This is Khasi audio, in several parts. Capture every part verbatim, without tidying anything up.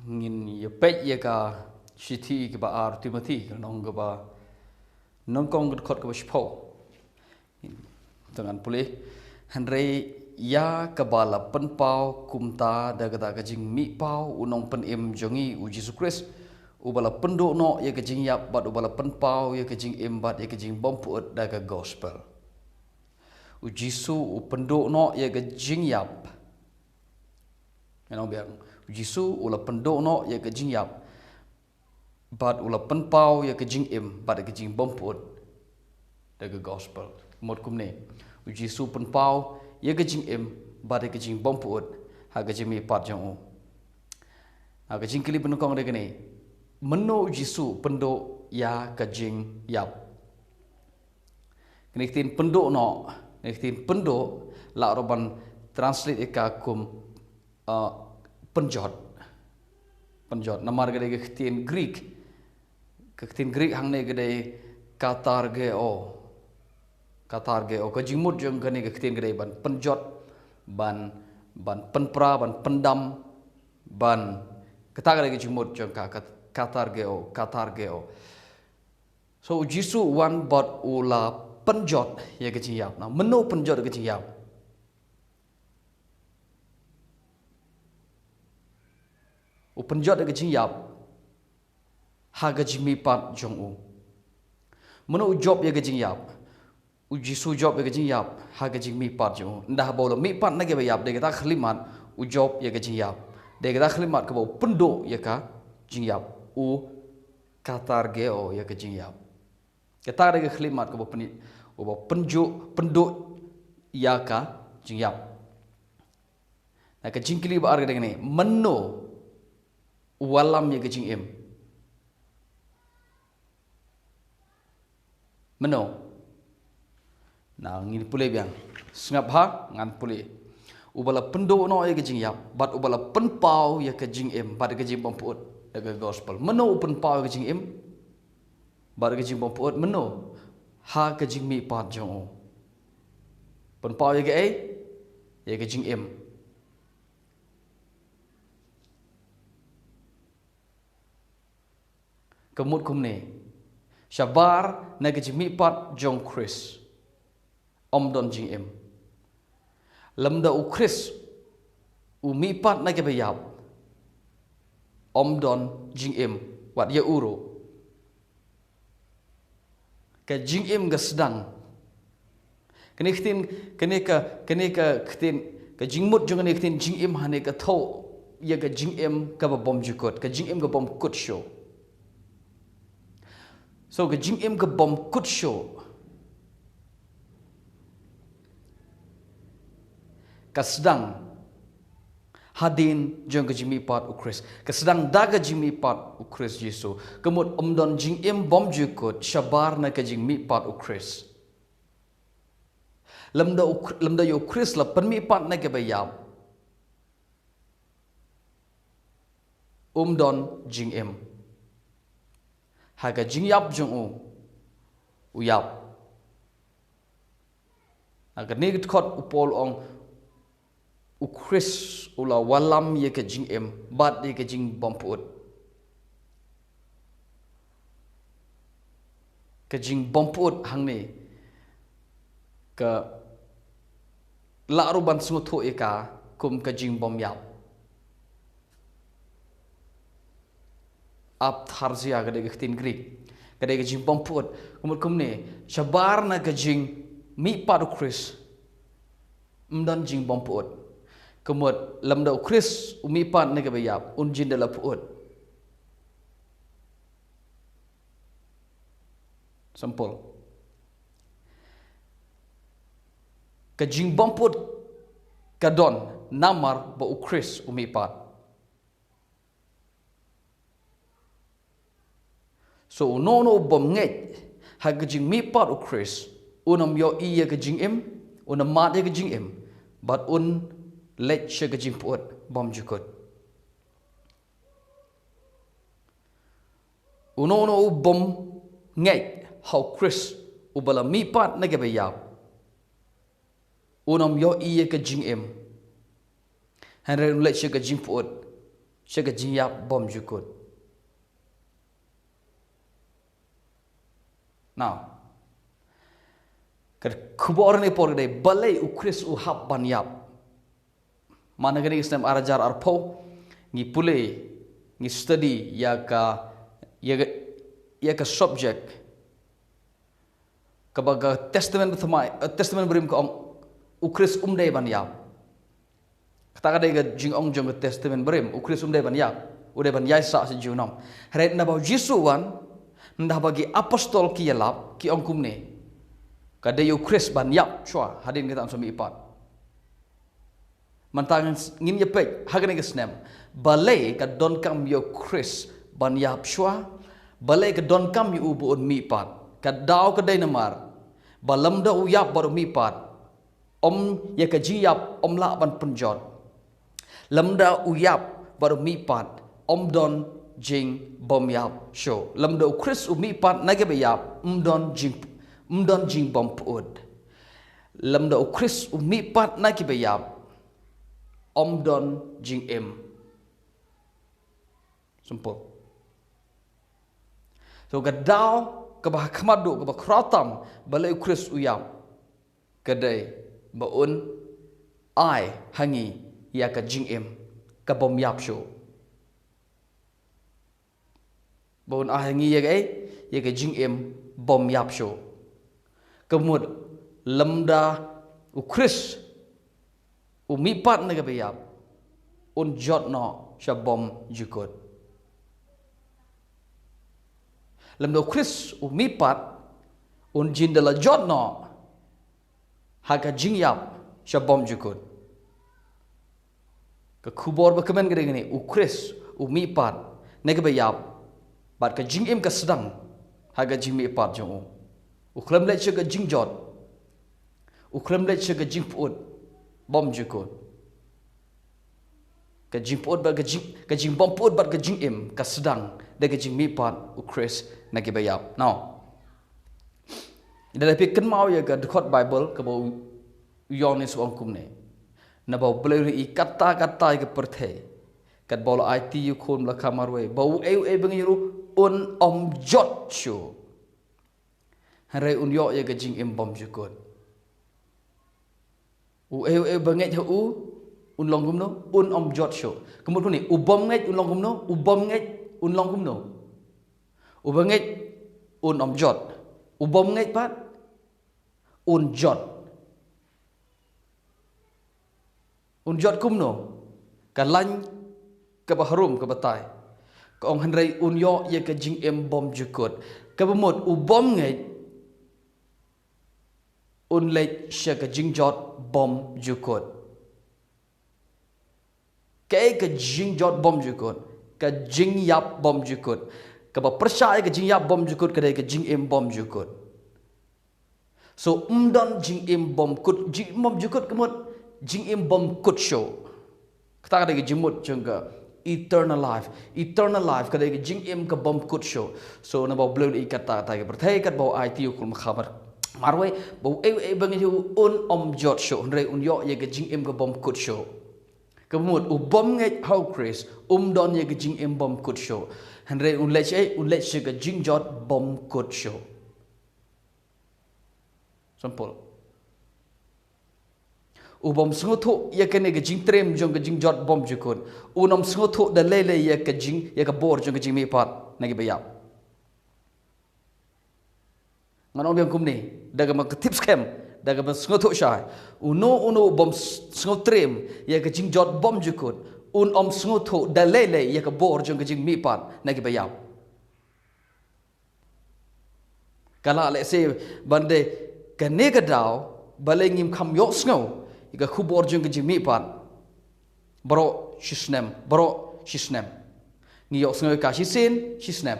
Ngin ïa peit ïa ka shithi kaba ar Timothi, ka lynnong kaba nyngkong, ka dkhot kaba shiphew. Te ngan pule. Hynrei ïa kaba la pynpaw kumta da kata ka jingmihpaw u Nongpynim jong ngi u Jisu Khrist, uba la pynduh noh ïa ka jingïap bad uba la pynpaw ïa ka jingim bad ïa ka jingbympuit da ka gospel. U Jisu u pynduh noh ïa ka jingïap. Ngan ong biang. U Jisu u la pynduh noh ïa ka jingïap bad u la pynpaw ïa ka jingim bad ïa ka jingbympuit da ka gospel. Mut kumne, u Jisu u pynpaw ïa ka jingim bad ïa ka jingbympuit ha ka jingmihpat jong u. Ha ka jingkylli ba nyngkong dei kane, mano u Jisu u pynduh ïa ka jingïap? Kane ka ktien pynduh noh, kane ka ktien pynduh lah ruh ban translate ïa ka kum, uh, pynjot. Pynjot. Namar ka dei ka ktien Greek. Ka ktien Greek hangne ka dei katargeo. Katargeo. Ka jingmut jong kane ka ktien ka dei ban pynjot, ban, ban pynpra, ban pyndam, ban. Kata ka dei ka jingmut jong ka, kat-, katargeo, katargeo. So, u Jisu u wan bad u la pynjot ïa ka jingïap. Nangno u pynjot ïa ka jingïap? U pynjot ïa ka jingïap ha ka jingmihpat jong u. Mano u jop ïa ka jingïap? U Jisu u jop ïa ka jingïap ha ka jingmihpat jong u. Ynda haba u la mihpat na kiba ïap, dei kata ka khyllipmat u jop ïa ka jingïap. Dei kata ka khyllipmat kaba u pynduh ïa ka jingïap. U katargeo ïa ka jingïap. Kata ka dei ka khyllipmat kaba pyn-, uba pynjuh, pynduh ïa ka jingïap. Na ka jingkylli ba ar ka dei kane, mano u wallam ïa ka jingim? Mano? Na ngin pule biang. Sngap ha, ngan pule. Uba la pynduh noh ïa ka jingïap, bad uba la pynpaw ïa ka jingim bad ka jingbympuit da ka gospel. Mano u pynpaw ïa ka jingim bad ka jingbympuit? Mano? Ha ka jingmihpat jong u. Pynpaw ïa kaei? Ïa ka jingim. Ka mut kumne, shabar na ka jingmihpat jong u Khrist, ym don jingim. Lymda u Khrist u mihpat na kiba ïap, ym don jingim wat ïa u ruh. Ka jingim ka sdang. Kane ka ktien, kane ka, kane ka ktien, ka jingmut jong kane ka ktien jingim hangne ka thoh ïa ka jingim kaba bymjukut, ka jingim ka bymkut shuh. So, ka jingim ka bymkut shuh ka sdang hadien jong ka jingmihpat u Khrist. Ka sdang da ka jingmihpat u Khrist Jisu. Ka mut ym don jingim bymjukut shabar na ka jingmihpat u Khrist. Lymda u Khr-, lymda ïa u Khrist la pynmihpat na kiba ïap, um don jingim. Ha ka jingïap jong u, u ïap. Ha kane ka dkhot u Paul u ong, u Khrist u la wallam ïa ka jingim bad ïa ka jingbympuit. Ka jingbympuit hangne ka lah ruh ban sngewthuh ïa ka kum ka jingbymïap. Apthasia ka dei ka ktien Greek, ka dei ka jingbympuit. Ka mut kumne, shabar na ka jingmihpat u Khrist, ym don jingbympuit. Ka mut lymda u Khrist u mihpat na kiba ïap, un jin da la pyut. Simple. Ka jingbympuit ka don namar ba u Khrist u mihpat. So, uno uno u bym ngeit ha ka jingmihpat u Khrist, un ym ïohi ïa ka jingim, un ym mad ïa ka jingim, bad un leit sha ka jingpyut bymjukut. Uno uno u bym ngeit ha u Khrist uba la mihpat na kiba ïap, un ym ïohi ïa ka jingim, hynrei un leit sha ka jingpyut sha ka jingïap bymjukut. Now, ka khubor ne por dei balei u Khrist u hap ban ïap. Man ha kane ka snem ar hajar arphew, ngi pule, ngi study ïa ka, ïa ka, ïa ka subject kaba ka Testament Bathymmai, eh, Testament Barim ka ong u Khrist um dei ban ïap. Kata ka dei ka jingong jong ka Testament Barim, u Khrist um dei ban ïap, u dei ban ïaisah sha junom. Hynrei naba u Jisu u wan, naba ki apostol ki ïalap, ki ong kumne, ka dei u Khrist ban ïap shuwa hadien kata un sa mihpat. Mynta ngin, ngin ïa peit ha kane ka snem, balei ka donkam ïa u Khrist ban ïap shuwa, balei ka donkam ïa u ba un mihpat. Ka daw ka dei namar ba lymda u ïap bad u mihpat, ym, ïa ka jingïap ym lah ban pynjot. Lymda u ïap bad u mihpat, ym don jingbymïap shuh. Lymda u Khrist u mihpat na kiba ïap, ym don jing, ym don jingbym pyut. Lymda u Khrist u mihpat na kiba ïap, ym don jingim. Simple. So ka daw kaba ha khmat duh, kaba khraw tam balei u Khrist u ïap, ka dei ba un ai ha ngi ïa ka jingim ka bym ïap shuh. Ba un ai ha ngi ïa ka, ïa ka jingim bym ïap shuh. Ka mut lymda u Khrist u mihpat na kiba ïap, un jot noh sha bymjukut. Lymda u Khrist u mihpat, un jin da la jot noh ha ka jingïap sha bymjukut. Ka khubor ba kmen ka dei kane, u Khrist u mihpat na kiba ïap, bad ka jingim ka sdang ha ka jingmihpat jong u. U khlem leit sha ka jingjot, u khlem leit sha ka jingpyut bymjukut. Ka jingpyut bad ka jing, ka jingbym pyut bad ka jingim ka sdang da ka jingmihpat u Khrist na kiba ïap. Now, da la phi kynmaw ïa ka dkhot Baibl kaba u Ïoannis u ong kumne, naba u Blei u ïohi katta katta ïa ka pyrthei, katba u la aiti ïa u khun ba la kha marwei, ba uei uei ba ngeit ïa u un ym jot shuh, hynrei un ïoh ïa ka jingim bymjukut. Uei uei ba ngeit ha u, un long kumno? Un ym jot shuh. Ka mut kumne, u bym ngeit un long kumno? U bym ngeit un long kumno? U ba ngeit un ym jot. U bym ngeit pat un jot. Un jot kumno? Ka lain kaba harum ka batai ka ong, hynrei un ïoh ïa ka jingim bymjukut. Kaba mut u bym ngeit un leit sha ka jingjot bymjukut. Kaei ka jingjot bymjukut? Ka jingïap bymjukut. Kaba pyrshah ïa ka jingïap bymjukut ka dei ka jingim bymjukut. So ym don jingim bymkut, jingim bymjukut ka mut jingim bymkut shuh. Kata ka dei ka jingmut jong ka eternal life. Eternal life ka dei ka jingim ka bymkut shuh. So naba u Blei u la ïohi katta katta ïa ka pyrthei, katba u la aiti ïa u khun ba la kha marwei, ba uei uei ba ngeit ïa u un ym jot shuh, hynrei un ïoh ïa ka jingim ka bymkut shuh. Kaba mut u bym ngeit ha u Khrist um don ïa ka jingim bymkut shuh, hynrei un leit sha, un leit sha ka jingjot bymkut shuh. Simple. U bym sngewthuh ïa kane ka jingtriem jong ka jingjot bymjukut, un ym sngewthuh da lei lei ïa ka jing, ïa ka bor jong ka jingmihpat na kiba ïap. Ngan ong biang kumne, da kaba tip skhem, da kaba sngewthuh shai, uno uno u bym s-, sngewtriem ïa ka jingjot bymjukut, un ym sngewthuh da lei lei ïa ka bor jong ka jingmihpat na kiba ïap. Ka lah lehse ban dei kane ka daw balei ngim kham ïohsngew ïa ka khubor jong ka jingmihpat baroh shi snem, baroh shi snem. Ngi ïohsngew ïa ka shisien shi snem.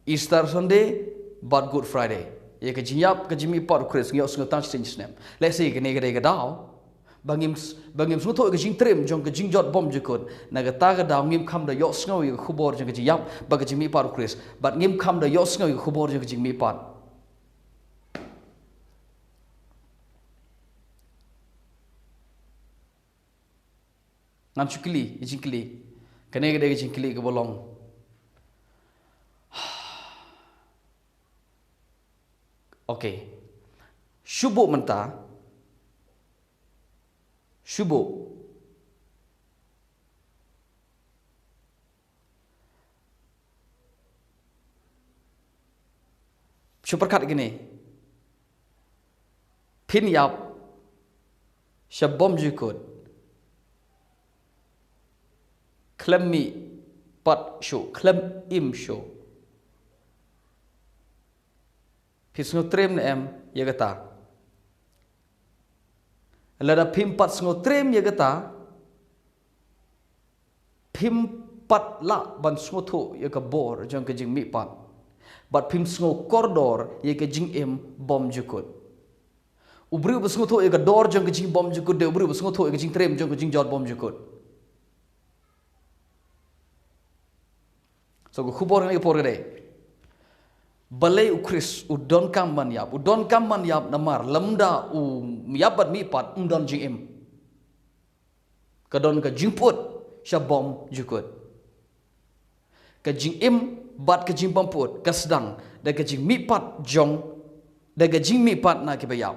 Easter Sunday bad Good Friday, ïa ka jingïap ka jingmihpat u Khrist ngi ïohsngew tang shisien shi snem. Lehse kane ka dei ka daw ba ngim s-, ba ngim sngewthuh ïa ka jingtriem jong ka jingjot bymjukut. Na kata ka daw ngim kham da ïohsngew ïa ka khubor jong ka jingïap bad ka jingmihpat u Khrist, bad ngim kham da ïohsngew ïa ka khubor jong ka jingmihpat. Ngan shu kylli ïa ka jingkylli, Kane ka dei ka jingkylli kaba long. Okay. Shu buh mynta. Shu buh. Shu pyrkhat kine. Phin ïap sha bymjukut. Khlem mih pat shuh, khlem im shuh. Phi sngewtriem ne em ïa kata? Lada phim pat sngewtriem ïa kata, phim pat lah ban sngewthuh ïa ka bor jong ka jingmihpat. Bad phim sngewkordor ïa ka jingim bymjukut. U briew ba sngewthuh ïa ka dor jong ka jingbymjukut dei u briew ba sngewthuh ïa ka jingtriem jong ka jingjot bymjukut. So ka khubor kane ka por ka dei, balei u Khrist u donkam ban ïap? U donkam ban ïap namar lymda u ïap bad mihpat, um don jingim. Ka don ka jingpyut sha bymjukut. Ka jingim bad ka jingbympat ka sdang da ka jingmihpat jong, da ka jingmihpat na kiba ïap.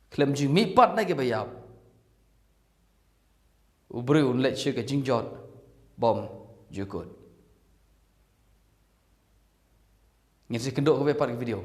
Khlem jingmihpat na kiba ïap, u briew un leit sha ka jingjot bymjukut. Ngin sa ïakynduh kawei pat ka video.